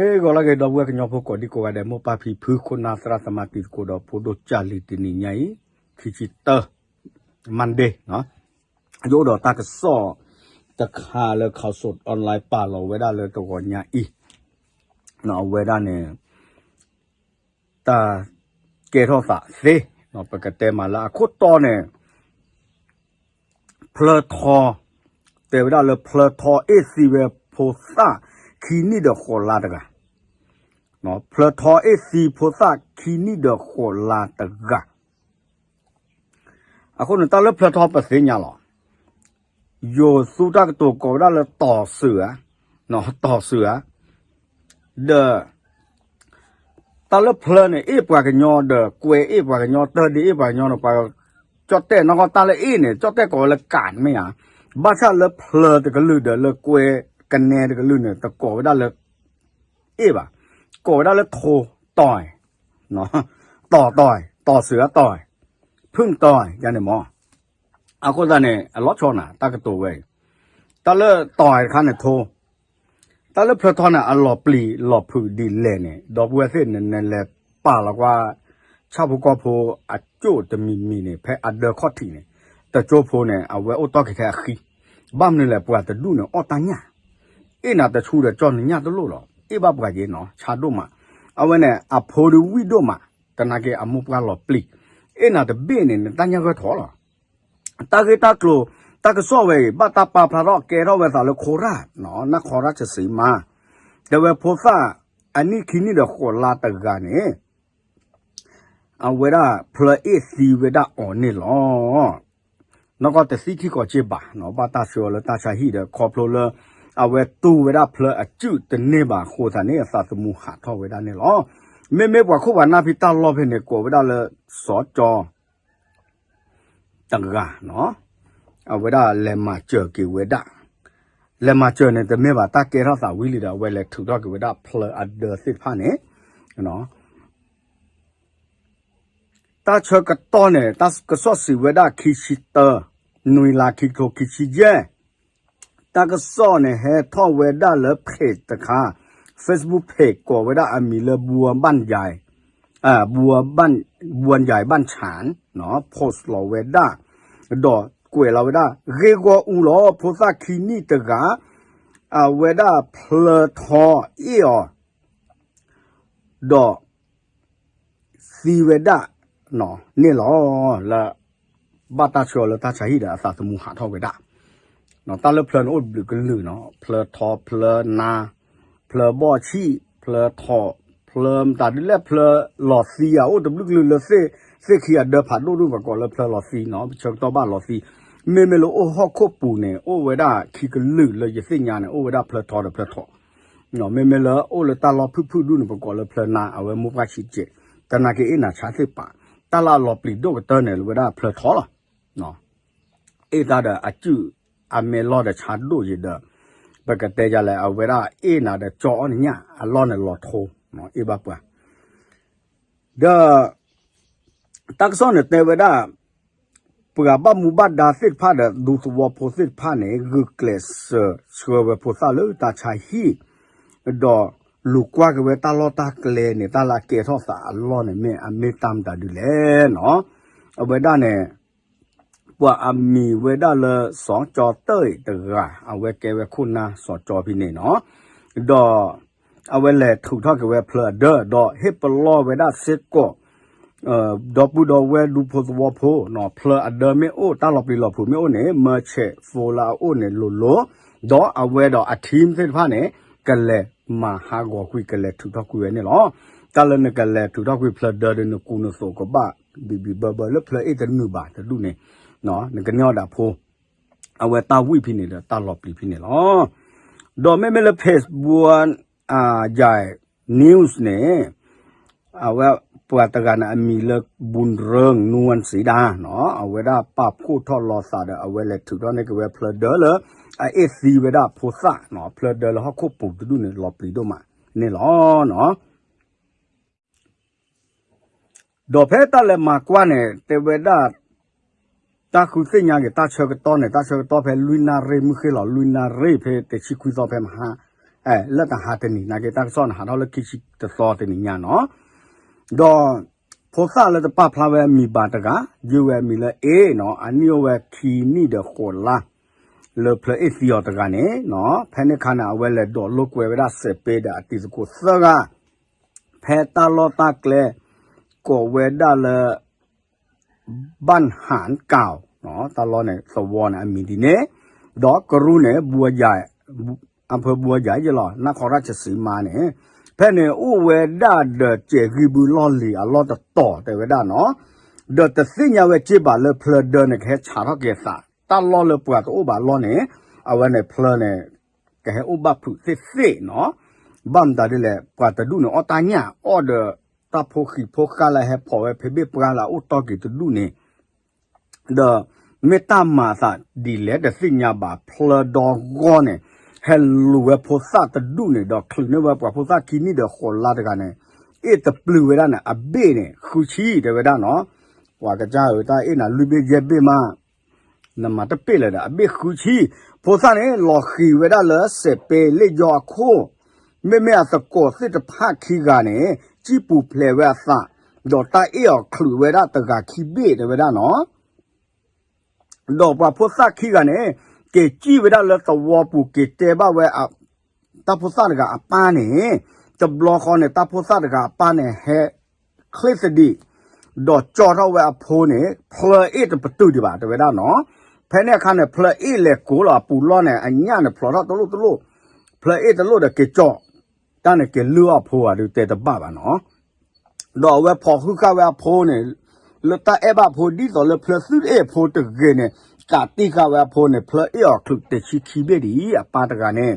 ဂီၤလၢဂ့ၤ ဒီပုၢ်ဝဲၢ်ကညီဖိကိးဒံကိးဂၤဒဲး မိၢ်ပၢ်ဖံဖု ခိၣ်နၢ်သရၣ်သမါတံၤသကိးဒီးဖိဒိၣ်ကၢ်လံၤ တနံၤညါအံၤ ခံဆံတၢ Monday ယအိၣ်ဒီးတၢ်ကစီၣ်တခါလၢ Khaosod Online ပာ်လီၤဝဲဒၣ်လၢတဂီၤညါအံၤ အဝဲဒၣ်န့ၣ် တၢ်ကဲထီၣ်သးသ့ ပကတဲမးလၢအခိၣ်တီန့ၣ် ဖျၢထီ တဲဝဲဒၣ်လၢဖျၢထီအ့ၣ်သံဝဲဖိသၣ် ခံနံၣ်ဒီးဃိးလါတဂၤ, ဖျၢထီအ့ၣ်သံဖိသၣ်ခံနံၣ်ဒီးဃိးလါတဂၤ. အဃိန့ၣ် တၢ်လၢဖျၢထီပသ့ၣ်ညါလီၤ. ယိၤသူတၢ်ကတိၤကိးဝဲဒၣ်လၢတီၤစၢၤဧါ, တီၤစၢၤဧါ, ဒီး တၢ်လၢဖျၢန့ၣ် အ့ၣ်ပှၤကညီဒီး ကွဲအ့ၣ်ပှၤကညီ တၢ်ဒ့အ့ၣ်ပှၤကညီဒီး ပှၤကၠီၣ်တဲၣ်နီၢ်ကီၢ် တၢ်လၢအ့ၣ်န့ၣ် ကၠီၣ်တဲၣ်ကိးဝဲလၢကးမ့ၢ်ဧါ. ဘၣ်ဆၣ်လၢဖျၢတကလုာ်ဒီး လၢကွဲကနဲတကလုာ်န့ၣ် တကိးဝဲဒၣ်လၢ အ့ၣ်ဘၣ်, ကိးဝဲဒၣ်လၢထိတီၤ, တီၤတီၤ, တီၤစၢၤအတီၤ, ဖုၣ်တီၤ ယၤန့ၣ်မး. အဃိသတးန့ၣ် အလီၤဆီနၤ တၢ်ကတိၤဝဲအံၤ, တၢ်လၢတီၤတခါန့ၣ်ထိ တၢ်လၢဖျၢထီန့ၣ် အလီၤပျံၤလီၤဖုးဒ်လဲၣ်န့ၣ် ဒီပုၢ်ဝဲၢ်သ့ၣ်န့ၣ် နလဲၤပာ်လီၤကွၢ် ဆၣ်ဖိကီၢ်ဖိအကၠိၣ်တမံၤမံၤန့ၣ် ဖဲအဒၢခီၣ်ထံးန့ၣ် တကၠိဖိန့ၣ် အဝဲအိၣ်တီၢ်က့ၤထဲအဃံ, ဘၣ်မနုၤလဲၣ် ပှၤတဒူၣ်န့ၣ် အီၣ်တၢ်ညၣ်, အ့ၣ်နၤတဆူဒီးကၠီၣ်နညၣ်တလိၣ်လီၤ, အ့ၣ်ဘၣ်ပှၤက့ၤနီၤ ဆါဒိၣ်မး, အဝဲန့ၣ် အဖိဒုးဝံၣ်ဒိၣ်မး, သနာ်က့အမိၢ်ပှၢ်လီၤပျံၤ, အ့ၣ်နၤတဘ့ၣ်န့ၣ် နတၢ်ညၣ်ဂၢၢ်ထီၣ်လီၤ. တၢ်ဂ့ၢ်တၢ်ကျိၤ တၢ်ကစီၣ်ဝဲအံၤ ဘၣ်တၢ်ပာ်ဖျါထီၣ်ကဲထီၣ်ဝဲသးလၢခိရၣ်, နၢ်ခီရၣ်ချစ့မါ, တဲဝဲဖိသၣ် အနံၣ်ခံနံၣ်ဒီးဃိးလါတဂၤန့ၣ် အဝဲဒၣ်ဖျၢအ့ၣ်သံဝဲဒၣ်အီၤန့ၣ်လီၤ. နီၢ်ကီၢ်တသံခံကီးက့ဘၣ်, ဘၣ်တၢ်ဆှၢအီၤလၢတၢ်ဆါဟံၣ်ဒီး ခီဖျိလၢ အဝဲတူၢ်ဝဲဒၣ်ဖျၢအစုၣ်တန့ၢ်ဘၣ်အဃိသတးန့ၣ် အသးသမူဟးထီၣ်ဝဲဒၣ်န့ၣ်လီၤ. မ့မ့ၢ်ပှၤခိၣ်ပှၤနၢ်ဖံးတၢ်လီၢ်ဖဲန့ၣ် ကိးဝဲဒၣ်လၢ စီၤကၠီ တဂၤနီၤ, အဝဲဒၣ်လဲၤမၤစၢၤက့ၤဝဲဒၣ်, လဲၤမၤစၢၤန့ၣ် တမ့ၢ်ဘၣ် တၢ်ကဲထီၣ်သးဝံၤလံဒီး အဝဲလဲၤထုးထီၣ်က့ၤဝဲဒၣ်ဖျၢအဒၢသ့ၣ်တဖၣ်န့ၣ် တၢ်ဆၢကတီၢ်န့ၣ် တၢ်ကစီၣ်စံးဝဲဒၣ်ခံဆံတၢ, နွံလါခံကထိခံဆံယဲၢ်, တၢ်ကစီၣ်န့ၣ် ဟဲထီၣ်ဝဲဒၣ်လၢ page တခါ, Facebook page ကိးဝဲဒၣ်အမံၤလၢ ဘူဝဘၣ်ယၤ, ဘူဝဘၣ်ယၤဘၣ်ဆၣ်, post လီၤဝဲဒၣ်, ဒီးကွဲးလီၤဝဲဒၣ် ဂ့ၢ်ဂီၢ်အူလီၤ ဖိသၣ်ခံနံၣ်တဂၤ, အဝဲဒၣ်ဖျၢထီအ့ၣ်အီၤ ဒီး သံဝဲဒၣ်န့ၣ်လီၤ. လၢ ဘၣ်တၢ်ဆှၢအီၤလၢတၢ်ဆါဟံၣ်ဒီးအသးသမူဟးထီၣ်ဝဲဒၣ်, တၢ်လၢဖျၢန့ၣ်အိၣ်တဘျုးကလုာ်နီၤ, ဖျၢထီ ဖျၢနါ, ဖျၢဘီၣ်ဆံၣ်, ဖျၢထီ, ဖျၢမတၤဒ်လဲၣ် ဖျၢလီၤသံဧါ အိၣ်တဘျုးကလုာ်လၢ သ့ၣ်ခံအဒၢဖးဒိၣ်ဒိၣ် ပကိးလၢဖျၢလီၤသံနီၤ, ပဆၢကတီၢ်ဘၣ်လီၤသံ, မ့မ့ၢ်လၢအိၣ်ဟီၣ်ခိၣ်ပူၤန့ၣ် အိၣ်ဝဲဒၣ်ခံကလုာ်လၢယသ့ၣ်ညါန့ၣ် အိၣ်ဝဲဒၣ်ဖျၢထီဒီးဖျၢထီ မ့မ့ၢ်လၢအိၣ်လၢတၢ်လီၢ်ဖုၣ်ဖုၣ်ဒူၣ်န့ၣ် ပကိးလၢဖျၢနါ အဝဲမိၢ်ပှၢ်ဆံးစဲး, သနာ်က့အ့ၣ်နၤဆါသ့ၣ်ပာ်, တၢ်လၢအလီၤပျံၤဒိၣ်ကတၢၢ်န့ၣ် လၢဝဲဒၣ်ဖျၢထီလီၤ. အ့ၣ်တၢ်ဒီးအစုၣ်အမဲာ်လီၢ်ဒီးဆါဒိၣ်ယံၤဒီး ပကတဲယၤလဲၣ် အဝဲဒၣ်အ့ၣ်နၤဒီးကၠီအီၣ်နညၣ်အလီၢ်န့ၣ်လီၤထိ, အ့ၣ်ဘၣ်ပှၤ ဒီး တၢ်ကစီၣ်န့ၣ်တဲဝဲဒၣ် ပှၤဘၣ်မူဘၣ်ဒါသ့ၣ်တဖၣ်ဒီး ဒူသဝီဖိသ့ၣ်တဖၣ်န့ၣ် ဂုာ်ကျဲးစၢးဆှၢဝဲဖိသၣ်လၢတၢ်ဆါဟံၣ်, ဒီးလူၤကွၢ်က့ၤဝဲတၢ်လီၢ်တၢ်ကျဲန့ၣ် တၢ်လၢအကဲထီၣ်သးအလီၢ်န့ၣ် မ့ၢ်အမ့ၢ်တၢ်မတၤဒုလဲၣ်နီၤ, အဝဲဒၣ်န့ၣ် ပှၤအမံၤဝဲဒၣ်လၢစီၤကၠီတၢၢ်အံၤတဂၤ အဝဲကဲဝဲခိၣ်နၢ်စီၤကၠီဖဲန့ၣ်နီၤ, ဒီး အဝဲလဲၤထုးထီၣ်က့ၤဝဲဖျၢအဒၢ ဒီးဟ့ၣ်ပလီၢ်ဝဲဒၣ်စ့ၢ်ကီး ဒီပုၢ်ဒီဝဲၢ်ဒူဖိသဝီဖိနီၤ, ဖျၢအဒၢမ့ၢ်အိၣ် တၢ်လီၤပျံၤလီၤဖုးမ့ၢ်အိၣ်န့ၣ် မၢဆဲးဖိလၢအအိၣ်န့ၣ်လိၤလိၤ, ဒီးအဝဲဒီးအ team သ့ၣ်တဖၣ်န့ၣ် ကလဲၤမၤဟးဂီၤကွံာ် ကလဲၤထုးထီၣ်ကွံာ်ဝဲန့ၣ်လီၤ. တၢ်လၢနကလဲၤထုးထီၣ်ကွံာ်ဖျၢဒၢဒီး နကူနသိးကဘၣ် ဘံၣ်ဘံၣ်ဘၢဘၢလၢဖျၢအ့ၣ်တနုာ်ဘၣ်တဒူၣ်န့ၣ်, နကန့ၢ်အီၣ်ဒၣ်ဖိ အဝဲတၢ်ဝံၣ်ဖဲန့ၣ်ဒီးတၢ်လီၤပျံၤဖဲန့ၣ်လီၤ. ဒီးမ့မ့ၢ်လၢ Facebook ယၤ news န့ၣ် အဝဲပှၤတဂၤန့ၣ် အမံၤလၢ ဘူၣ်ရၢၣ် နူၣ်ဝၣ်စံဒၣ်နီၤ, အဝဲဒၣ်ပာ်ဖှိၣ်ထီၣ်လီၤသးဒီး အဝဲလဲၤထုးထီၣ်န့ၢ်က့ၤဝဲဖျၢဒၢလၢ အအ့ၣ်သံဝဲဒၣ်ဖိသၣ်နီၤ, ဖျၢဒၢလၢဟီၣ်ခိၣ်ပူၤတဒူၣ်န့ၣ် လီၤပျံၤဒိၣ်မးန့ၣ်လီၤ. ဒီးဖဲတၢ်လဲၤမၤကွၢ်န့ၣ် တဲဝဲဒၣ် တၢ်ဃုသ့ၣ်ညါက့ၤတၢ်ဆၢကတီၢ်န့ၣ် တၢ်ဆၢကတီၢ်ဖဲလွံၢ်နၣ်ရံၣ် မုၢ်ဃ့ၢ်လီၤလွံၢ်နၣ်ရံၣ် ဖဲတဆံခွံသီဖဲမဟါ လၢတဟါတနံၤ နာ်က့တၢ်ကစီၣ်န့ၣ် ဟးထီၣ်လၢခံဆံတသီတနံၤညါနီၤ. ဒီးဖိသၣ်လၢတပာ်ဖျါဝဲအမံၤဘၣ်တဂၤ ယုၢ်ဝဲအမံၤလၢ A နီၤ, အနံၣ်အိၣ်ဝဲခံနံၣ်ဒီးဃိးလါ လၢဖျၢၣ်အ့ၣ်သံအီၤတဂၤန့ၣ်နီၤ, ဖဲန့ၣ်အခါန့ၣ် အဝဲလဲၤဒိးလိာ်ကွဲဝဲဒၣ်စဲးပ့ဒီးအတံၤသကိးသၢဂၤ ဖဲတၢ်လီၢ်တၢ်ကျဲ ကိးဝဲဒၣ်လၢ ဘၣ်ဟၣ်ကၢ်, တၢ်လီၢ်န့ၣ် သဝီန့ၣ် အမံၤဒ်န့ၣ်, ဒီးကရူၢ်န့ၣ် ဘိယၤ အဖၢဘိယၤယဲလီၤ နၢ်ခီရၢ်ချစံမါန့ၣ်, ဖဲန့ၣ်အိၣ်ဝဲဒၣ်ဒီးစဲးဂံၢ်ဘုလီၢ်လံၤအလီၢ်တတီၤတဲဝဲဒၣ်နီၤ, ဒီးတသ့ၣ်ညါဝဲက့ဘၣ်လၢဖျၢၣ်ဒၢန့ၣ် ကဟဲဆးထီၣ်က့ၤအသး, တၢ်လီၢ်လၢပှၤတအိၣ်ဘၣ်လီၢ်န့ၣ်, အဝဲန့ၣ်ဖျၢၣ်န့ၣ် ကဟဲအိၣ်ဘၣ်ဖုးသ့ၣ်သ့ၣ်နီၤ, ဘၣ်မတၤဒ်လဲၣ် ပှၤတဒူၣ်န့ၣ် အီၣ်တၢ်ညၣ် အီၣ်ဒီးတၢ်ဖိဃံဖိဃၢ်လၢဟဲဖီၣ်ဝဲဖဲဘ့ၣ်ပှၢ်လၢအအိၣ်တီၢ်က့ၤတဒူၣ်န့ၣ် ဒီးမ့ၢ်တၢ်မၤအသးဒ်လဲၣ်တသ့ၣ်ညါဘၣ် ဖျၢၣ်ဒီဂီၢ်န့ၣ် ဟဲလူၤဝဲဖိသၣ်တဒူၣ်န့ၣ် ဒီးချုးန့ၢ်ဝဲပှၤဖိသၣ်ခံနံၣ်ဒီးဃိးလါတဂၤန့ၣ်, အ့ၣ်တပျုာ်ဝဲဒၣ်န့ၣ် အဘ့ၣ်န့ၣ် ဃုဆံတဲဝဲဒၣ်နီၤ, ပှၤကစၢ်ဧၢ တၢ်အ့ၣ်နၤလွံၢ်ဘ့ၣ်ယဲၢ်ဘ့ၣ်မး နမၤတပ့ၣ်လၢၤဒီး အဘ့ၣ်ဃုဆံ, ဖိသၣ်န့ၣ် လီၤဃံၤဝဲဒၣ်လၢစဲးပ့လ့ၣ်ယီအခိၣ်, မ့မ့ၢ်အသကိးသ့ၣ်တဖၣ်ခံဂၤန့ၣ် စံၣ်ပူၤဖျဲးဝဲအသး, ဒီးတၢ်အ့ၣ်အီၤချုးဝဲဒၣ်တဂၤခံဘ့ၣ်တဲဝဲဒၣ်နီၤ ဒီးပှၤဖိသၣ်ခံဂၤန့ၣ် က့ၤစံၣ်ဝဲဒၣ်လၢသဝီပူၤ က့ၤတဲဘၣ်ဝဲ တၢ်ဖိသၣ်တဂၤအပၢ်န့ၣ်, တဘျီဃီန့ၣ် တၢ်ဖိသၣ်တဂၤအပၢ်န့ၣ် ဟဲချ့သဒံး, ဒီးကၠီထီၣ်ဝဲအဖိန့ၣ် ဖျၢၣ်အ့ၣ်တပတုာ်ဒံးဘၣ်တဲဝဲဒၣ်နီၤ, ဖဲန့ၣ်အခါန့ၣ် ဖျၢၣ်အ့ၣ်လဲၤကိးလီၤအပူၤလီၢ်န့ၣ် အညၣ်န့ၣ်ဖျိးထီၣ်တလိၣ်တလိၣ်, ဖျၢၣ်အ့ၣ်တလိၣ်ဒီးက့ၤကၠီ, တၢ်န့ၣ်က့ၤလုၢ်အီၣ်အဖိဂၤဒုးတဲတဘၣ်ဘၣ်နီၤ ဒီးအဝဲဖီၣ်ဃုာ်ဃာ်ဝဲအဖိန့ၣ်, လၢတၢ်အဲၣ်ဘၣ်အဖိဒ်သိးလၢဖျၢၣ်သုတအ့ၣ်အဖိတဂ့ၤန့ၣ်, ကးတံၢ်ဃာ်ဝဲအဖိန့ၣ် ဖျၢၣ်အ့ၣ်အီၤချုးတဆံခံဘ့ၣ်ဒံး အပၢ်တဂၤန့ၣ်,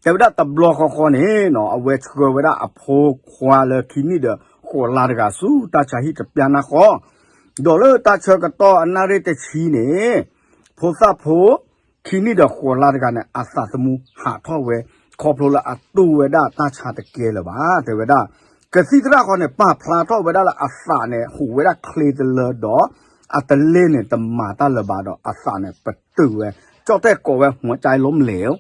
တဲဝဲဒၣ်တဘျီဃီဃီန့ၣ်နီၤ အဝဲဆှၢဝဲဒၣ်အဖိခွါလၢခံနံၣ်ဒီးဃိးလါတဂၤဆူတၢ်ဆါဟံၣ်တပျၢ်နၢ်ဃီ, ဒီးလၢတၢ်ဆၢကတီၢ်အနၣ်ရံၣ်တဆံန့ၣ် ဖိသၣ်ဖိ ခံနံၣ်ဒီးဃိးလါတဂၤန့ၣ် အသးသမူဟးထီၣ်ဝဲ ခီဖျိလၢအတူၢ်ဝဲဒၣ်တၢ်ဆါတကဲလၢၤဘၣ် တဲဝဲဒၣ်, ကသံၣ်သရၣ်ဃီန့ၣ် ပာ်ဖျါထီၣ်ဝဲဒၣ်လၢအသးန့ၣ် ဟူးဝဲဒၣ်ချ့တလၢဒီး အတလ့န့ၣ်တမၤတၢ်လၢၤဘၣ်ဒီး အသးန့ၣ်ပတုာ်ဝဲ, ကၠီၣ်တဲၣ်ကိးဝဲ หัวใจล้มเหลว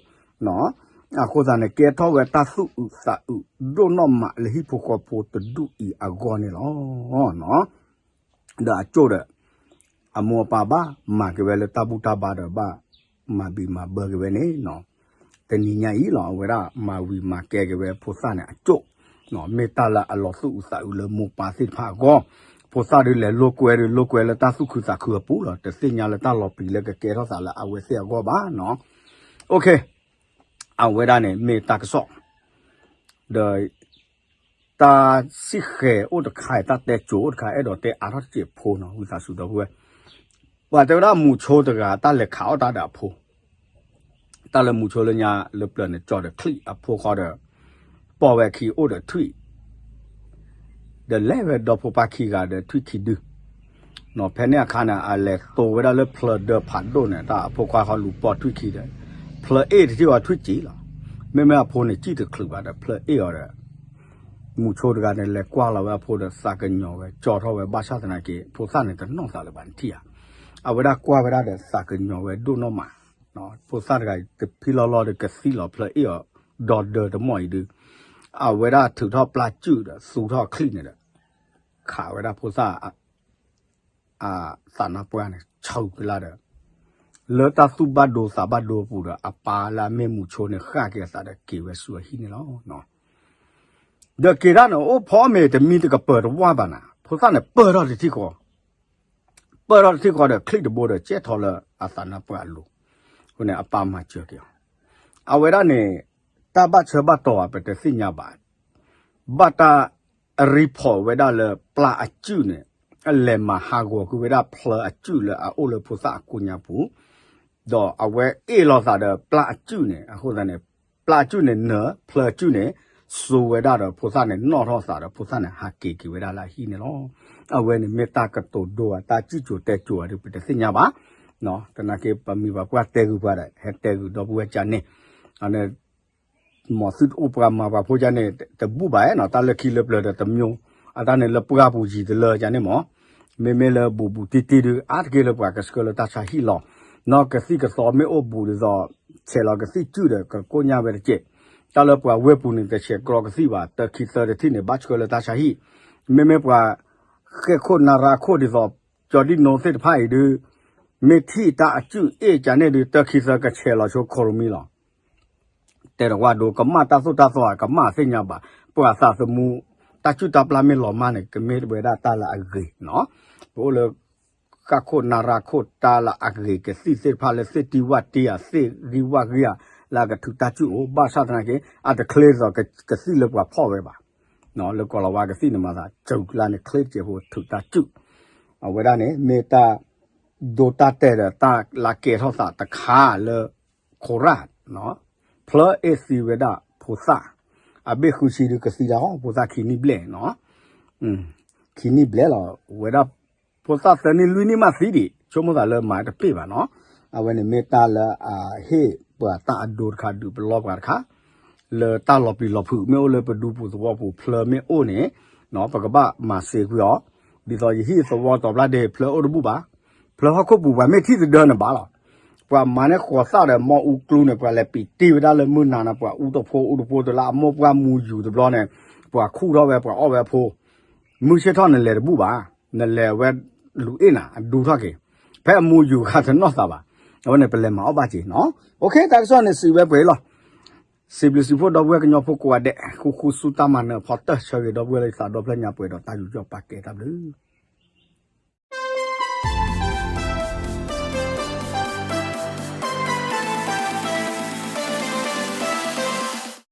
အဃိသတးန့ၣ် ကဲထီၣ်ဝဲတၢ်သူၣ်အုးသးအုးဒိၣ်နီၢ်မးလၢဟံၣ်ဖိဃီဖိတဒူၣ်အံၤအဂီၢ်န့ၣ်လီၤ. ဒီးအကၠိၣ်ဒီး အမိၢ်အပၢ်ဘၣ်မၤက့ၤဝဲလၢတၢ်ဘူၣ်တၢ်ဘါဒီးဘၣ်မၤဘံးမၤဘၢက့ၤဝဲန့ၣ်, တနံၤညါအံၤလီၤ အဝဲဒၣ်မၤဝံၤမၤကဲက့ၤဝဲဖိသၣ်န့ၣ်အကၠိၣ်, မ့ၢ်တၢ်လၢအလီၤသူၣ်အုးသးအုးလၢမိၢ်ပၢ်သ့ၣ်တဖၣ်အဂီၢ်, ဖိသၣ်ဒုးလဲၤလိာ်ကွဲဒုးလိာ်ကွဲလၢတၢ်သူၣ်ခုသးခုအပူၤလီၤ တသ့ၣ်ညါလၢတၢ်လီၤပျံၤလၢကကဲထီၣ်သးလၢအဝဲသ့ၣ်အဂီၢ်ဘၣ်နီၤ. အဝဲဒၣ်န့ၣ်မ့ၢ်တၢ်ကစီၣ် ဒီး တၢ်စံၣ်ဃဲၤအိၣ်တခါအံၤ တၢ်တဲကိၤအိၣ်တခါ အဲၣ်ဒိးတဲအါထီၣ်တစဲးဖိနီၤ ဝံသးစူၤဒီပုၢ်ဝဲၢ်, ပှၤတဲဝဲဒၣ်မူၤဆိတဂၤ တၢ်လဲၤခးအီၣ်တၢ်ဒီးအဖိ, တၢ်လၢမူၤဆိလၢညါလၢပျၢၤန့ၣ် ကၠီဒီးချံၣ်အဖိဃီဒီး ပိာ်ဝဲအခံအိၣ်ဒီးထွံၣ် ဒီးလဲၤဝဲဒီဖိပၢ်ခံဂၤဒီးထွံၣ်ခံဒု, ဖဲန့ၣ်အခါန့ၣ် အလဲၤတိဝဲဒၣ်လၢဖျၢၣ်ဒၢဖးဒိၣ်န့ၣ် တၢ်အဖိခွါဃီလူၤပိာ်ထွံၣ်ခံဒီး ဖျၢၣ်အ့ၣ်တထံၣ်ဝဲထွံၣ်စံာ်လီၤ, မ့မ့ၢ်အဖိန့ၣ်စံၣ်တချုးဘၣ်ဒီးဖျၢၣ်အ့ၣ်အီၤဒီး မူၤဆိတဂၤန့ၣ် လဲၤကွၢ်လီၤဝဲအဖိဒီးသးကညီၤဝဲ ကၠီထီၣ်ဝဲဘၣ်ဆၣ်သနာ်က့ ဖိသၣ်န့ၣ်တနီၢ်သးလၢၤဘၣ်နထံၣ်ဧါ, အဝဲဒၣ်ကွၢ်ဝဲဒၣ်ဒီးသးကညီၤဝဲဒိၣ်နီၢ်မး, ဖိသၣ်တဂၤတဖံလီၤလီၤဒီးကသံလီၤဖျၢၣ်အ့ၣ်အီၤ ဒီးဒၢတမီၢ်အံၤဒုး, အဝဲဒၣ်ထုးထီၣ်ပျၢ်စုၣ်ဒီးသူထီၣ်ချံၣ်န့ၣ်ဒီး ခးဝဲဒၣ်ဖိသၣ် အသးနါပှၢ်န့ၣ် ဆူကလၢ်ဒီး လၢတၢ်သူၣ်ဘၣ်ဒိသးဘၣ်ဒိအပူၤဒီး အပၢ်လၢအမ့ၢ်မူၤဆိန့ၣ် ဃၣ်က့ၤအသးဒီးက့ၤဝဲဆူအဟံၣ်န့ၣ်လီၤ. ဒီးက့ၤဒၣ်န့ၣ် အိၣ်ဖီမ့ၤတမံတကပၢၤတဝၢ်ဘၣ်နၤ ဖိသၣ်န့ၣ်ပၢၢ်ထီၣ်တထံၣ်ဃီ, ပၢၢ်ထီၣ်တထံၣ်ဃီဒီးကဲထီၣ်လၢအသးနါပှၢ်အလိၤ, အဃိန့ၣ် အပၢ်မၤစၢၤက့ၤအီၤ, အဝဲဒၣ်န့ၣ် တၢ်ဘၣ်ဆၢဘၣ်တီၤဘၣ်ပတသ့ၣ်ညါဘၣ်, ဘၣ်တၢ်reportဝဲဒၣ်လၢပျၢ်အစုၣ်န့ၣ် အလဲၤမၤဟးဂီၤကွံာ်ဝဲဒၣ်ဖျၢၣ်အစုၣ်လၢအအိၣ်လၢဖိသၣ်အကိညါပူၤ, ဒီးအဝဲအ့ၣ်လိာ်သးဒီးပျၢ်အစုၣ်န့ၣ် အဃိသတးန့ၣ် ပျၢ်အစုၣ်န့ၣ်နၢၤ ဖျၢၣ်အစုၣ်န့ၣ် စိဝဲဒၣ်ဒီးဖိသၣ်န့ၣ်နီၣ်ထီၣ်သးဒီးဖိသၣ်န့ၣ်ဟးက့ၤက့ၤဝဲဒၣ်လၢအဟံၣ်န့ၣ်လီၤ. အဝဲန့ၣ်မ့ၢ်တၢ်ကတိၤဒိဧါ တၢ်စံၣ်စိၤတဲစိၤဧါဒုး ပတသ့ၣ်ညါဘၣ်, သနာ်က့ပမံၤပှၤပှၢ်တဲဂုာ်ပှၤဒီး ဟဲတဲဂုာ်ဒီပုၢ်ဝဲၢ်ကန့ၣ် အန့ၣ် မ်သုတအိၣ်ပှၤမၤပှၤဖိကန့ၣ် တဘူၣ်ဘၣ်နီၤ တၢ်လၢခံလၢပျၢၤဒီးတမျိုး, အတၢ်န့ၣ်လၢပှၢ်ပူၤယံၤတလၢကန့ၣ်မး, မ့မ့ၢ်လၢဘူးဘူးတံၢ်တံၢ်ဒုး အါတက့ၢ်လၢပှၤကဆှၢလၢတၢ်ဆါဟံၣ်လီၤ, နီၢ်ကသံၣ်ကသီမ့ၢ်အိၣ်ဘူးဒ်သိး ဆဲးလီၤကသံၣ်စုၣ်ဒီးကကိညၢ်ဝဲတက့ၢ်, တၢ်လၢပှၤဝ့ၢ်ပူၤန့ၣ် တဆဲးကြီကသံၣ်ဘၣ်, တၢခံသၢတထံၣ်န့ၣ် ဘၣ်ဆှၢလၢတၢ်ဆါဟံၣ်, မ့မ့ၢ်ပှၤဃဲၣ်ခိၣ်နၢ်ရၣ်ခိၣ်ဒ်သိး ကၠီဒံၣ်နိသ့ၣ်တဖၣ်အံၤဒုး မ့ၢ်ထံၣ်တၢ်အစုၣ်အ့ၣ်ကန့ၣ်ဒုး တၢခံသၢကဆဲးလီၤဆိခိၣ်ရိမံလီၤ. တဲတဝၢ်ဒိ ကမၣ်တၢ်သိၣ်တၢ်သီဧါ ကမၣ်သ့ၣ်ညါဘၣ်, ပှၤသးသမူ တၢ်စုၣ်တၢ်ပျၢ်မ့ၢ်လီၤမၢ်န့ၣ် ကမ့ၢ်ဝဲဒၣ်တၢ်လၢအဂ့ၤနီၤ. ပအိၣ်လၢ ဃၣ်ခိၣ်နၢ်ရၣ်ခိၣ်တၢ်လၢအဂ့ၤကသံၣ်သ့ၣ်တဖၣ်လၢသ့ၣ်တံၢ်ဝၣ်တံၢ်ဧါ သ့ၣ်ဂံၢ်ဝၣ်ဂံၢ်ဧါ လၢအကထုးတၢ်စုၣ်အိၣ် ဘၣ်ဆၣ်သနာ်က့ အတချ့သိးကသံၣ်လၢပှၤဖီၣ်ဝဲဘၣ်. လၢကီၢ်လီၤဝါကသံၣ်န့ၣ်မၤသး စူၤကျါန့ၣ် ချ့တစဲးဖိထုးတၢ်စုၣ်, အဝဲဒၣ်န့ၣ် မ့ၢ်တၢ်ဒိတၢ်တဲာ်ဒီးတၢ်လၢကဲထီၣ်သးတခါလၢ ခိၣ်ရၣ် ဖျၢအ့ၣ်သံဝဲဒၣ်ဖိသၣ်, အဘ့ၣ်ဃုဆံဒုးကသံလၢဟီ ဖိသၣ်ခံနံၣ်ဘျဲၣ်နီၤ, ခံနံၣ်ဘျဲၣ်လီၤ, ဝဲဒၣ်ဖိသၣ်သၢနံၣ်လွံၢ်နံၣ်မးသံဒံး ဆိကမိၣ်သးလၢမၤတပ့ၢ်ဘၣ်နီၤ. အဝဲန့ၣ်မ့ၢ်တၢ်လၢအဟ့ၣ်ပှၤတၢ်အဒိတခါ ဒုးပလီၢ်ပှၤတခါ လၢတၢ်လီၤပျံၤလီၤဖုး မ့ၢ်အိၣ်လၢပဒူပူၤသဝီပူၤ ဖျၢမ့ၢ်အိၣ်န့ၣ် ပကဘၣ်မၤစ့ကွံာ်အီၤ, ဒ်သိးယဟံၣ်သဝီတီၤပျၢ်ဒ့ ဖျၢအိၣ်တဘူၣ်ဘၣ်, ဖျၢဟီၣ်ခိၣ်ပူၤပှၤမ့ၢ်ထံၣ်သဒၢနဘၣ်လီၤ. ပှၤမၤန့ၢ်ဃိးသၣ်ဒီး မီၢ်အူကျူန့ၣ် ပှၤလဲၤပံးတ့ၢ်ဝဲဒၣ်လၢမုၢ်နၤန့ၣ် ပှၤအူတဖိအူတဖိတလၢအမိၢ်ပှၢ်မူယူၤတဘျီန့ၣ် ပှၤခူၣ်ထီၣ်ဝဲပှၤအီၣ်ဝဲအဖိ, မုၢ်ဆ့ၣ်ထီၣ်နလဲၤတဘူၣ်ဘၣ်, နလဲၤဝဲလူၤအ့ၣ်နၤ အဒူထီၣ်က့ၤ, ဖဲအမူယူၤခါတနီၣ်သးဘၣ်, အဝဲန့ၣ်ပလဲၤမၤအီၣ်ဘၣ်က့ၤနီၤ. တၢ်ကစီၣ်န့ၣ်စံးဝဲပှဲၤလီၤ. စံးဘျုးစံးဖှိၣ်ဒီပုၢ်ဝဲၢ်ကညီဖိကိးဂၤဒဲး ဃူဃူဆူတၢ်မၤနၢၤအဖီတၢၢ် ဆၢဂ့ၤဒီပုၢ်ဝဲၢ်လၢယသးဒီဖျၢၣ်ညါပှဲၤဒီးတၢ်ယူးယီၣ်ပာ်ကဲတၢ်ဘျုး